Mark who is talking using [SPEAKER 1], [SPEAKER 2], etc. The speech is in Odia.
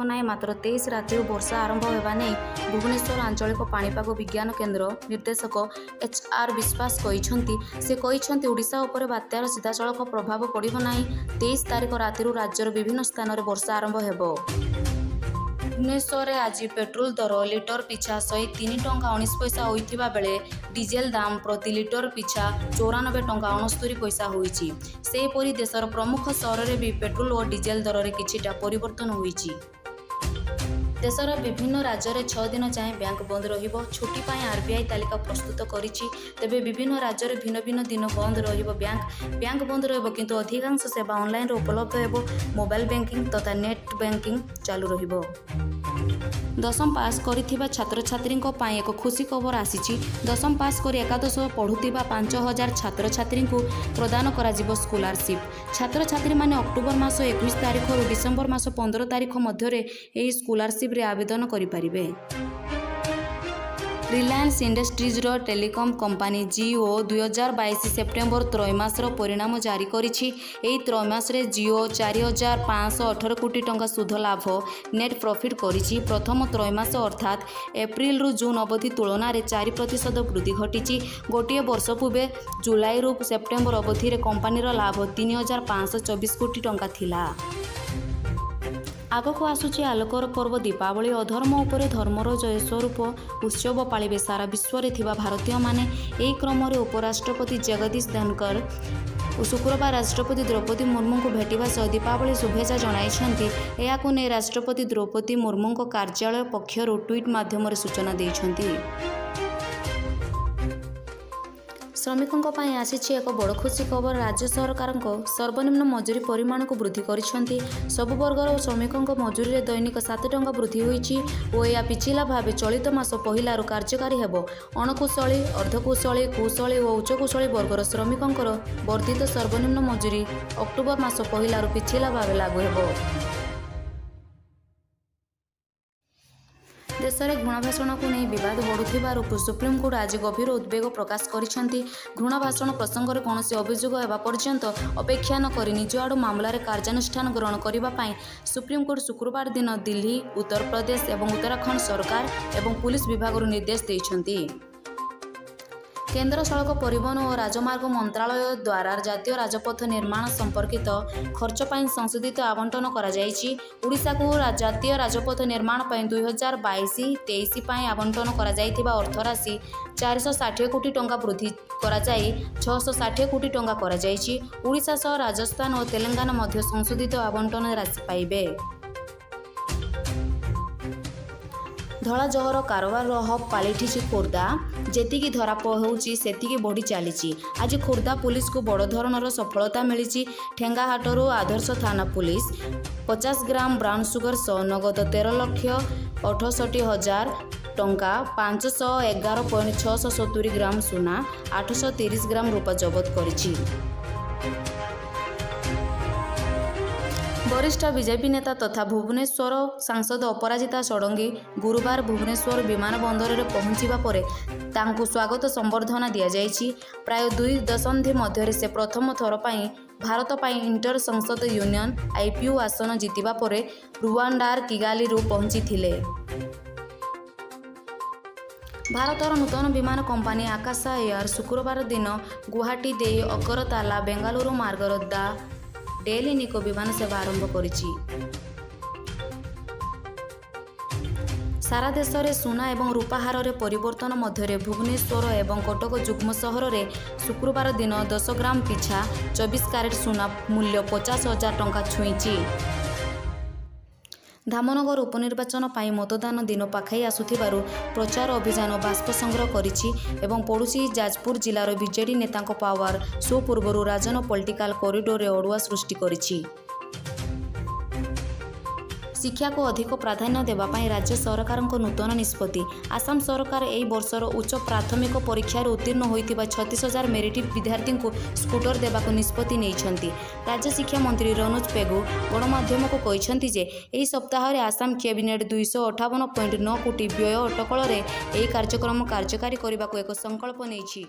[SPEAKER 1] ନାହିଁ। ମାତ୍ର 23 ରାତିରୁ ବର୍ଷା ଆରମ୍ଭ ହେବା ନେଇ ଭୁବନେଶ୍ୱର ଆଞ୍ଚଳିକ ପାଣିପାଗ ବିଜ୍ଞାନ କେନ୍ଦ୍ର ନିର୍ଦ୍ଦେଶକ ଏଚ୍ ଆର୍ ବିଶ୍ୱାସ କହିଛନ୍ତି। ସେ କହିଛନ୍ତି, ଓଡ଼ିଶା ଉପରେ ବାତ୍ୟାର ସିଧାସଳଖ ପ୍ରଭାବ ପଡ଼ିବ ନାହିଁ। 23 ତାରିଖ ରାତିରୁ ରାଜ୍ୟର ବିଭିନ୍ନ ସ୍ଥାନରେ ବର୍ଷା ଆରମ୍ଭ ହେବ। ଭୁବନେଶ୍ୱରରେ ଆଜି ପେଟ୍ରୋଲ ଦର ଲିଟର ପିଛା 103 ଟଙ୍କା 19 ପଇସା ହୋଇଥିବା ବେଳେ ଡିଜେଲ ଦାମ ପ୍ରତି ଲିଟର ପିଛା 94 ଟଙ୍କା 69 ପଇସା ହୋଇଛି। ସେହିପରି ଦେଶର ପ୍ରମୁଖ ସହରରେ ବି ପେଟ୍ରୋଲ ଓ ଡିଜେଲ ଦରରେ କିଛିଟା ପରିବର୍ତ୍ତନ ହୋଇଛି। ଦେଶର ବିଭିନ୍ନ ରାଜ୍ୟରେ 6 ଦିନ ଯାଏଁ ବ୍ୟାଙ୍କ ବନ୍ଦ ରହିବ। ଛୁଟି ପାଇଁ ଆରବିଆଇ ତାଲିକା ପ୍ରସ୍ତୁତ କରିଛି। ତେବେ ବିଭିନ୍ନ ରାଜ୍ୟରେ ଭିନ୍ନ ଭିନ୍ନ ଦିନ ବନ୍ଦ ରହିବ ବ୍ୟାଙ୍କ। ବ୍ୟାଙ୍କ ବନ୍ଦ ରହିବ, କିନ୍ତୁ ଅଧିକାଂଶ ସେବା ଅନଲାଇନରେ ଉପଲବ୍ଧ ହେବ। ମୋବାଇଲ ବ୍ୟାଙ୍କିଂ ତଥା ନେଟ୍ ବ୍ୟାଙ୍କିଂ ଚାଲୁ ରହିବ। ଦଶମ ପାସ୍ କରିଥିବା ଛାତ୍ରଛାତ୍ରୀଙ୍କ ପାଇଁ ଏକ ଖୁସି ଖବର ଆସିଛି। ଦଶମ ପାସ୍ କରି ଏକାଦଶ ପଢ଼ୁଥିବା 5,000 ଛାତ୍ରଛାତ୍ରୀଙ୍କୁ ପ୍ରଦାନ କରାଯିବ ସ୍କଲାରସିପ୍। ଛାତ୍ରଛାତ୍ରୀମାନେ ଅକ୍ଟୋବର ମାସ 21 ତାରିଖରୁ ଡିସେମ୍ବର ମାସ 15 ତାରିଖ ମଧ୍ୟରେ ଏହି ସ୍କଲାରସିପ୍ରେ ଆବେଦନ କରିପାରିବେ। ରିଲାଏନ୍ସ ଇଣ୍ଡଷ୍ଟ୍ରିଜ୍ର ଟେଲିକମ୍ କମ୍ପାନୀ ଜିଓ 2022 ସେପ୍ଟେମ୍ବର ତ୍ରୈମାସର ପରିଣାମ ଜାରି କରିଛି। ଏହି ତ୍ରୈମାସରେ ଜିଓ 4,518 କୋଟି ଟଙ୍କା ଶୁଦ୍ଧ ଲାଭ ନେଟ୍ ପ୍ରଫିଟ୍ କରିଛି। ପ୍ରଥମ ତ୍ରୈମାସ ଅର୍ଥାତ୍ ଏପ୍ରିଲରୁ ଜୁନ୍ ଅବଧି ତୁଳନାରେ 4% ବୃଦ୍ଧି ଘଟିଛି। ଗୋଟିଏ ବର୍ଷ ପୂର୍ବେ ଜୁଲାଇରୁ ସେପ୍ଟେମ୍ବର ଅବଧିରେ କମ୍ପାନୀର ଲାଭ 3,524 କୋଟି ଟଙ୍କା ଥିଲା। ଆଗକୁ ଆସୁଛି ଆଲୋକର ପର୍ବ ଦୀପାବଳି। ଅଧର୍ମ ଉପରେ ଧର୍ମର ଜୟ ସ୍ୱରୂପ ଉତ୍ସବ ପାଳିବେ ସାରା ବିଶ୍ୱରେ ଥିବା ଭାରତୀୟମାନେ। ଏହି କ୍ରମରେ ଉପରାଷ୍ଟ୍ରପତି ଜଗଦୀଶ ଧନକର ଶୁକ୍ରବାର ରାଷ୍ଟ୍ରପତି ଦ୍ରୌପଦୀ ମୁର୍ମୁଙ୍କୁ ଭେଟିବା ସହ ଦୀପାବଳି ଶୁଭେଚ୍ଛା ଜଣାଇଛନ୍ତି। ଏହାକୁ ନେଇ ରାଷ୍ଟ୍ରପତି ଦ୍ରୌପଦୀ ମୁର୍ମୁଙ୍କ କାର୍ଯ୍ୟାଳୟ ପକ୍ଷରୁ ଟ୍ୱିଟ୍ ମାଧ୍ୟମରେ ସୂଚନା ଦେଇଛନ୍ତି। ଶ୍ରମିକଙ୍କ ପାଇଁ ଆସିଛି ଏକ ବଡ଼ ଖୁସି ଖବର। ରାଜ୍ୟ ସରକାରଙ୍କ ସର୍ବନିମ୍ନ ମଜୁରୀ ପରିମାଣକୁ ବୃଦ୍ଧି କରିଛନ୍ତି। ସବୁ ବର୍ଗର ଶ୍ରମିକଙ୍କ ମଜୁରୀରେ ଦୈନିକ 7 ଟଙ୍କା ବୃଦ୍ଧି ହୋଇଛି ଓ ଏହା ପିଛିଲା ଭାବେ ଚଳିତ ମାସ ପହିଲାରୁ କାର୍ଯ୍ୟକାରୀ ହେବ। ଅଣକୁଶଳୀ, ଅର୍ଦ୍ଧକୁଶଳୀ, କୁଶଳୀ ଓ ଉଚ୍ଚକୁଶଳୀ ବର୍ଗର ଶ୍ରମିକଙ୍କର ବର୍ଦ୍ଧିତ ସର୍ବନିମ୍ନ ମଜୁରୀ ଅକ୍ଟୋବର ମାସ ପହିଲାରୁ ପିଛିଲା ଭାବେ ଲାଗୁ ହେବ। ଦେଶରେ ଘୃଣା ଭାଷଣକୁ ନେଇ ବିବାଦ ବଢ଼ୁଥିବାରୁ ସୁପ୍ରିମକୋର୍ଟ ଆଜି ଗଭୀର ଉଦ୍ବେଗ ପ୍ରକାଶ କରିଛନ୍ତି। ଘୃଣା ଭାଷଣ ପ୍ରସଙ୍ଗରେ କୌଣସି ଅଭିଯୋଗ ହେବା ପର୍ଯ୍ୟନ୍ତ ଅପେକ୍ଷା ନ କରି ନିଜ ଆଡ଼ୁ ମାମଲାରେ କାର୍ଯ୍ୟାନୁଷ୍ଠାନ ଗ୍ରହଣ କରିବା ପାଇଁ ସୁପ୍ରିମକୋର୍ଟ ଶୁକ୍ରବାର ଦିନ ଦିଲ୍ଲୀ, ଉତ୍ତରପ୍ରଦେଶ ଏବଂ ଉତ୍ତରାଖଣ୍ଡ ସରକାର ଏବଂ ପୁଲିସ ବିଭାଗକୁ ନିର୍ଦ୍ଦେଶ ଦେଇଛନ୍ତି। କେନ୍ଦ୍ର ସଡ଼କ ପରିବହନ ଓ ରାଜମାର୍ଗ ମନ୍ତ୍ରାଳୟ ଦ୍ୱାରା ଜାତୀୟ ରାଜପଥ ନିର୍ମାଣ ସମ୍ପର୍କିତ ଖର୍ଚ୍ଚ ପାଇଁ ସଂଶୋଧିତ ଆବଣ୍ଟନ କରାଯାଇଛି। ଓଡ଼ିଶାକୁ ଜାତୀୟ ରାଜପଥ ନିର୍ମାଣ ପାଇଁ 2022-23 ପାଇଁ ଆବଣ୍ଟନ କରାଯାଇଥିବା ଅର୍ଥରାଶି 460 କୋଟି ଟଙ୍କା ବୃଦ୍ଧି କରାଯାଇ 660 କୋଟି ଟଙ୍କା କରାଯାଇଛି। ଓଡ଼ିଶା ସହ ରାଜସ୍ଥାନ ଓ ତେଲେଙ୍ଗାନା ମଧ୍ୟ ସଂଶୋଧିତ ଆବଣ୍ଟନ ରାଶି ପାଇବେ। ଧଳା ଜହର କାରବାରର ହବ୍ ପାଲଟିଛି ଖୋର୍ଦ୍ଧା। ଯେତିକି ଧରା ହେଉଛି, ସେତିକି ବଢ଼ି ଚାଲିଛି। ଆଜି ଖୋର୍ଦ୍ଧା ପୁଲିସକୁ ବଡ଼ ଧରଣର ସଫଳତା ମିଳିଛି। ଠେଙ୍ଗାହାଟରୁ ଆଦର୍ଶ ଥାନା ପୁଲିସ 50 ଗ୍ରାମ ବ୍ରାଉନସୁଗର ସହ ନଗଦ 13,68,000 ଟଙ୍କା, 511.670 ଗ୍ରାମ ସୁନା, 830 ଗ୍ରାମ ରୂପା ଜବତ କରିଛି। ବରିଷ୍ଠ ବିଜେପି ନେତା ତଥା ଭୁବନେଶ୍ୱର ସାଂସଦ ଅପରାଜିତା ଷଡ଼ଙ୍ଗୀ ଗୁରୁବାର ଭୁବନେଶ୍ୱର ବିମାନ ବନ୍ଦରରେ ପହଞ୍ଚିବା ପରେ ତାଙ୍କୁ ସ୍ୱାଗତ ସମ୍ବର୍ଦ୍ଧନା ଦିଆଯାଇଛି। ପ୍ରାୟ 2 ଦଶନ୍ଧି ମଧ୍ୟରେ ସେ ପ୍ରଥମ ଥର ପାଇଁ ଭାରତ ପାଇଁ ଇଣ୍ଟର ସଂସଦ ୟୁନିୟନ ଆଇପିୟୁ ଆସନ ଜିତିବା ପରେ ରୁୱାଣ୍ଡାର କିଗାଲିରୁ ପହଞ୍ଚିଥିଲେ। ଭାରତର ନୂତନ ବିମାନ କମ୍ପାନୀ ଆକାଶା ଏୟାର ଶୁକ୍ରବାର ଦିନ ଗୁଆହାଟୀ ଦେଇ ଅଗରତାଲା ବେଙ୍ଗାଲୁରୁ ମାର୍ଗର ଦ ଡେଲି ନିକୋ ବିମାନ ସେବା ଆରମ୍ଭ କରିଛି। ସାରା ଦେଶରେ ସୁନା ଏବଂ ରୂପା ହାରରେ ପରିବର୍ତ୍ତନ ମଧ୍ୟରେ ଭୁବନେଶ୍ୱର ଏବଂ କଟକ ଯୁଗ୍ମ ସହରରେ ଶୁକ୍ରବାର ଦିନ 10 ଗ୍ରାମ ପିଛା 24 କ୍ୟାରେଟ୍ ସୁନା ମୂଲ୍ୟ 50,000 ଟଙ୍କା ଛୁଇଁଛି। ଧାମନଗର ଉପନିର୍ବାଚନ ପାଇଁ ମତଦାନ ଦିନ ପାଖେଇ ଆସୁଥିବାରୁ ପ୍ରଚାର ଅଭିଯାନ ବାଷ୍ପ ସଂଗ୍ରହ କରିଛି ଏବଂ ପଡ଼ୋଶୀ ଯାଜପୁର ଜିଲ୍ଲାର ବିଜେଡି ନେତାଙ୍କ ପାୱାର ସୋ ପୂର୍ବରୁ ରାଜନ ପଲିଟିକାଲ କରିଡୋରରେ ଅଡ଼ୁଆ ସୃଷ୍ଟି କରିଛି। ଶିକ୍ଷାକୁ ଅଧିକ ପ୍ରାଧାନ୍ୟ ଦେବା ପାଇଁ ରାଜ୍ୟ ସରକାରଙ୍କ ନୂତନ ନିଷ୍ପତ୍ତି। ଆସାମ ସରକାର ଏହି ବର୍ଷର ଉଚ୍ଚ ପ୍ରାଥମିକ ପରୀକ୍ଷାରେ ଉତ୍ତୀର୍ଣ୍ଣ ହୋଇଥିବା 36,000 ମେରିଟ୍ ବିଦ୍ୟାର୍ଥୀଙ୍କୁ ସ୍କୁଟର ଦେବାକୁ ନିଷ୍ପତ୍ତି ନେଇଛନ୍ତି। ରାଜ୍ୟ ଶିକ୍ଷା ମନ୍ତ୍ରୀ ରନୋଜ ପେଗୁ ଗଣମାଧ୍ୟମକୁ କହିଛନ୍ତି ଯେ ଏହି ସପ୍ତାହରେ ଆସାମ କ୍ୟାବିନେଟ୍ 258.9 କୋଟି ବ୍ୟୟ ଅଟକଳରେ ଏହି କାର୍ଯ୍ୟକ୍ରମ କାର୍ଯ୍ୟକାରୀ କରିବାକୁ ଏକ ସଂକଳ୍ପ ନେଇଛି।